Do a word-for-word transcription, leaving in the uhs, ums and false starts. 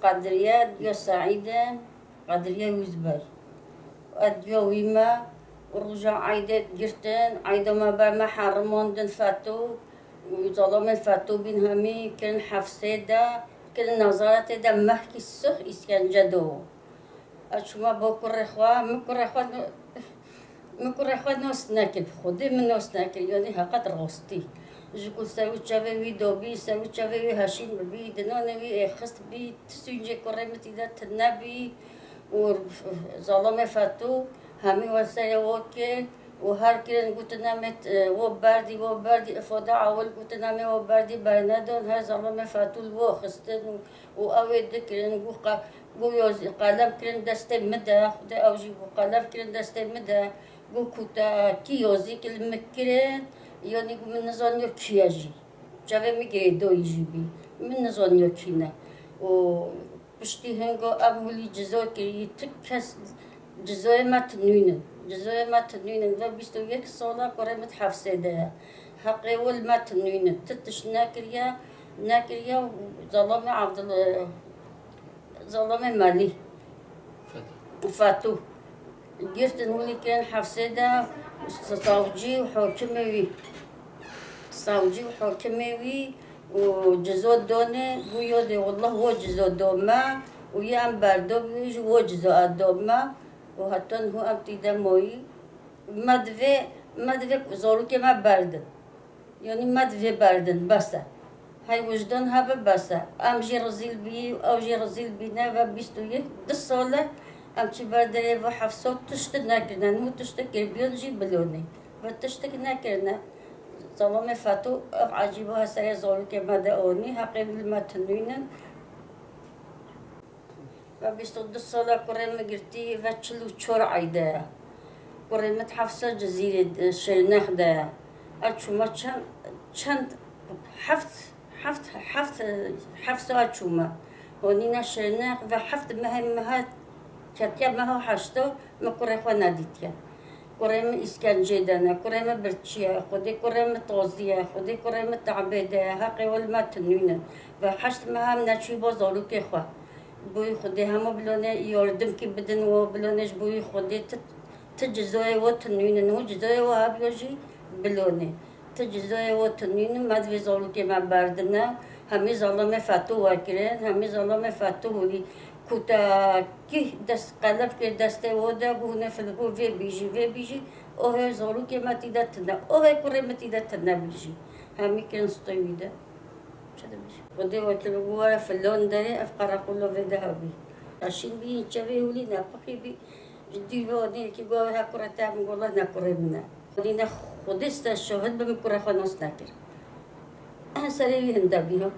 Qedriye diya Seîd e, Qedriye Wîzbey. Ediya wî me, û roja eydê girtin, eyda me ber me herimandin Feto, û zalamên Feto bîn hemî kirin hefsê de, kirin nezaretê de, mehkî six îskence do. Ez çûma bo kurê xwe, min kurê xwe no-, min kurê xwe nas nekir, bi Xwedê min nas nekir, yanî heqet rastî. Ji ku ser û çavê wî dabî, ser û çavê wî heşîn bibî, dinanê wî êxist bî, ti sûncê kurê min tî de tune bî û zalamê Feto hemî wer serê wan kir û her kirin gotin em ê t-, wan berdî, wan berdî, îfade ewil gotin em ê wan berdî, bernedon, her zalamê Feto li wan xistin û, û ew ê dikirin, got qe-, got yazî qelem kirin destê min de, Xwedê ew jî got qelem kirin destê min de, got kutakî yazî ki li min kirin, yanî got min nizaniya kî ye jî. Çavê min girêdayî jî bî. Min nizaniya kî ne. Û piştî hinga em hûlî ciza kirî, tu kes cizayê me tinûn in. Cizayê me tinûn in. Ve bîst û yek sala kurê min di hefsê de ye. Heqê wî li me tinûn in. Tu tişt nekiriye, nekiriye û zalamê Evdil-, zalamê Melî. Feto. Feto. Girtin hûlî kirin hefsê de savcî û hakimê wî. Savcî û hakimê wî û cizo donê, got yodê, wallah wo cizo do me û yê em berdo bî jî wo cizo a do me û heta niho em tî de moyî. Me divê, me divê zarokê me berdin. Yanî me divê berdin, bes e. Hey wijdan hebe bes e. Em jî rezîl bî, ew jî rezîl bîne ve bîst û yek, du sal e. Em çî ber derê ve hefsa tişt nekirine. Nû tişt kirbiyon jî bilonê. Ve tiştik nekirine. Zalamê Feto ev ecîba serê zarokê me de anî. Heqê wî li me tinûn in. Ve bîst û du sala kurê min girtî ve çil û çar ey de ye. Kurê min di hefsa Cizîrê de, Şirnex de ye. Ez çûma çend, çend, heft, heft, heft, heft sal çûma. Honîna Şirnex ve heft mehê meha ketiye meha heşta min kurê xwe nedîtiye. Kurê min îskencê de ne, kurê min birçî ye, Xwedê kurê min tozî ye, Xwedê kurê min te'bê de ye, heqê wî li me tinûn in. Ve heşt meh em neçûyî bo zarokê xwe. Bo wî Xwedê hema bilonê yardimkî bidin wo, bilonê ji bo wî Xwedê ti, ti cizoyê wo tinûn in, û cizoyê wo hebiyo jî bilonê. Ti cizoyê wo tinûn in, me divê zarokê me berdine, hemî zalamê Feto wekirin, hemî zalamê Feto hûlî kuta Kî dest qeleb kir destê wo de, bûne filgo vê bijî, vê bijî, o he zarokê me tî de tine, o he kurê me tî de tine bijî. Hemî kirin stê wî de. Çi dibêjî? Xwedê wekîl bû were filon derê, ev qereqolo vê de hebî. Eşîn bî, çevê hûlî ne, pixî bî, ji dî ve odî yekî go he kurê te, min gola ne kurê min e. Xwedî ne Xwedê ste şahid bi min kurê xwe nas nekir. Ehe serê wî hinde bî ha.